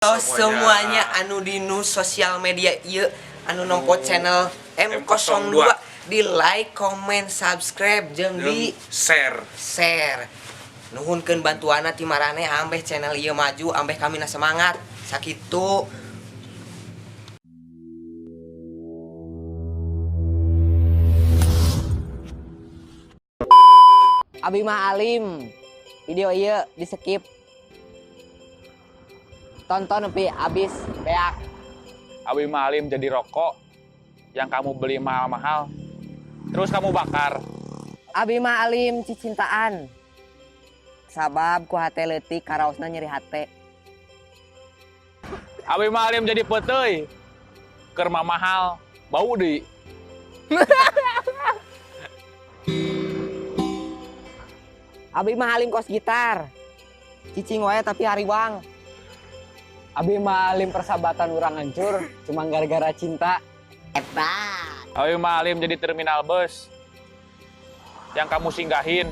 Oh, semuanya anu di nu sosial media ieu anu nempo channel M02 di like, comment, subscribe jeung di share. Share. Nuhunkeun bantuanna ti maraneh ambeh channel ieu maju, ambeh kami semangat. Sakitu. Abi mah alim. Video ieu di skip. Tonton nepi abis beak. Abi mah alim jadi rokok yang kamu beli mahal-mahal terus kamu bakar. Abi mah alim cicintaan. Sabab ku hate leutik karaosna nyeri hate. Abi mah alim jadi peuteuy. Keur mahal, bau deui. Abi mah alim kos gitar. Cicing wae tapi hariwang. Abi mah alim persahabatan orang hancur cuma gara-gara cinta. Hebat. Abi mah alim jadi terminal bus yang kamu singgahin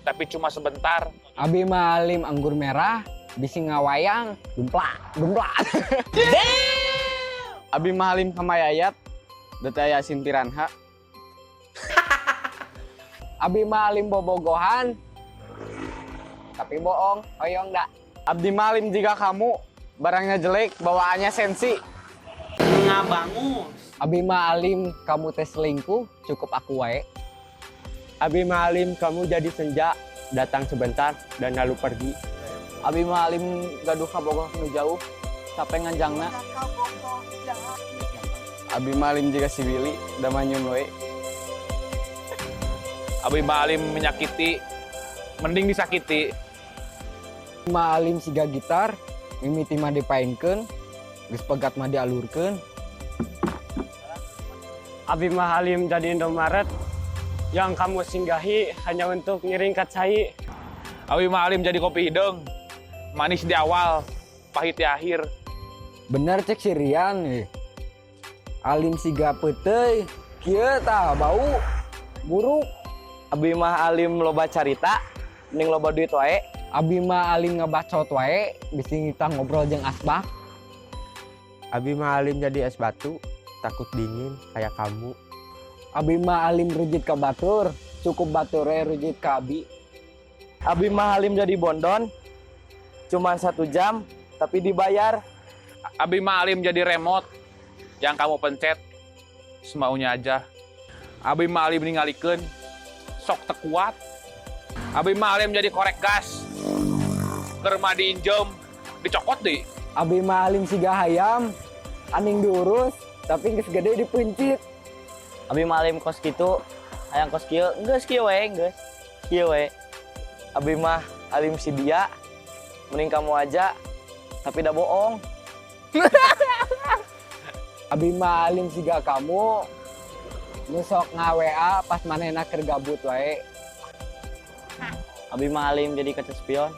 tapi cuma sebentar. Abi mah alim anggur merah bisi ngawayang gemplak gemplak. Abi mah alim kamayayat deta Yasin Piranha. Abi mah alim bobogohan tapi bohong hoyong dak. Abdi mah alim jika kamu barangnya jelek bawaannya sensi. Ngabangus. Abi mah alim kamu tes selingkuh cukup aku wae. Abi mah alim kamu jadi senja datang sebentar dan lalu pergi. Abi mah alim gaduh kabogoh nu jauh capek nganjangna. Abi mah alim jika si Willy da manyun we. Abi mah alim menyakiti mending disakiti. Mah alim siga gitar mimiti mah dipaenkeun geus pegat mah dialurkeun. Abi mah alim jadi Indomaret yang kamu singgahi hanya untuk ngiringkat cai. Abi mah alim jadi kopi hidung, manis di awal, pahit di akhir. Bener cek si Rian nih. Alim siga peuteuy kieu tah bau buruk. Abi mah alim loba carita mending loba duit wae. Abi mah alim ngebacot wae bisi kita ngobrol jeung asbak. Abi mah alim jadi es batu takut dingin kayak kamu. Abi mah alim rujit ka batur cukup bature rujit ka abi. Abi mah alim jadi bondon cuman 1 jam tapi dibayar. Abi mah alim jadi remote yang kamu pencet semaunya aja. Abi mah alim ningalikeun sok teu kuat. Abi mah alim jadi korek gas keur mah diinjem dicokot deui. Abi mah alim siga hayam aning diurus tapi geus gede dipencit. Abi mah alim kos kitu hayang kos kieu geus kieu we geus kieu we. Abi mah alim si dia mending kamu aja tapi dah bohong. Abi mah alim siga kamu nu sok nga-WA pas manehna keur gabut wae. Abi mah alim jadi kaca spion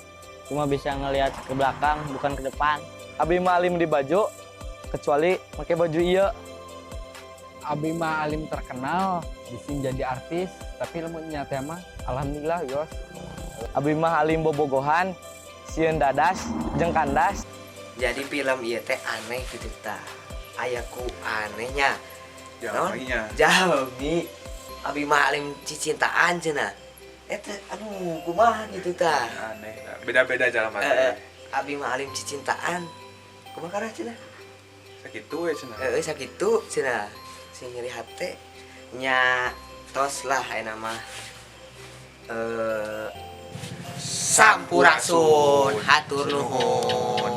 cuma bisa ngelihat ke belakang bukan ke depan. Abi mah alim di baju kecuali pakai baju iya. Abi mah alim terkenal bisi jadi artis tapi lamun nya teh mah alhamdulillah yos. Abi mah alim bobogohan sieun dadas jeung kandas. Jadi film ieu teh aneh gitu tah. Aya ku anehnya. Jalminya. Jalmi. Abi mah alim cicintaan cenah. Eta aduh kumaha gitu tah. Aneh, beda-beda jalan mata. Abi mah alim cicintaan. Kumaha karah cenah? Sakitu we cenah. Heeh sakitu cenah. Sing nyeri hate nya tos lah ayeuna mah. Sampurasun, hatur nuhun.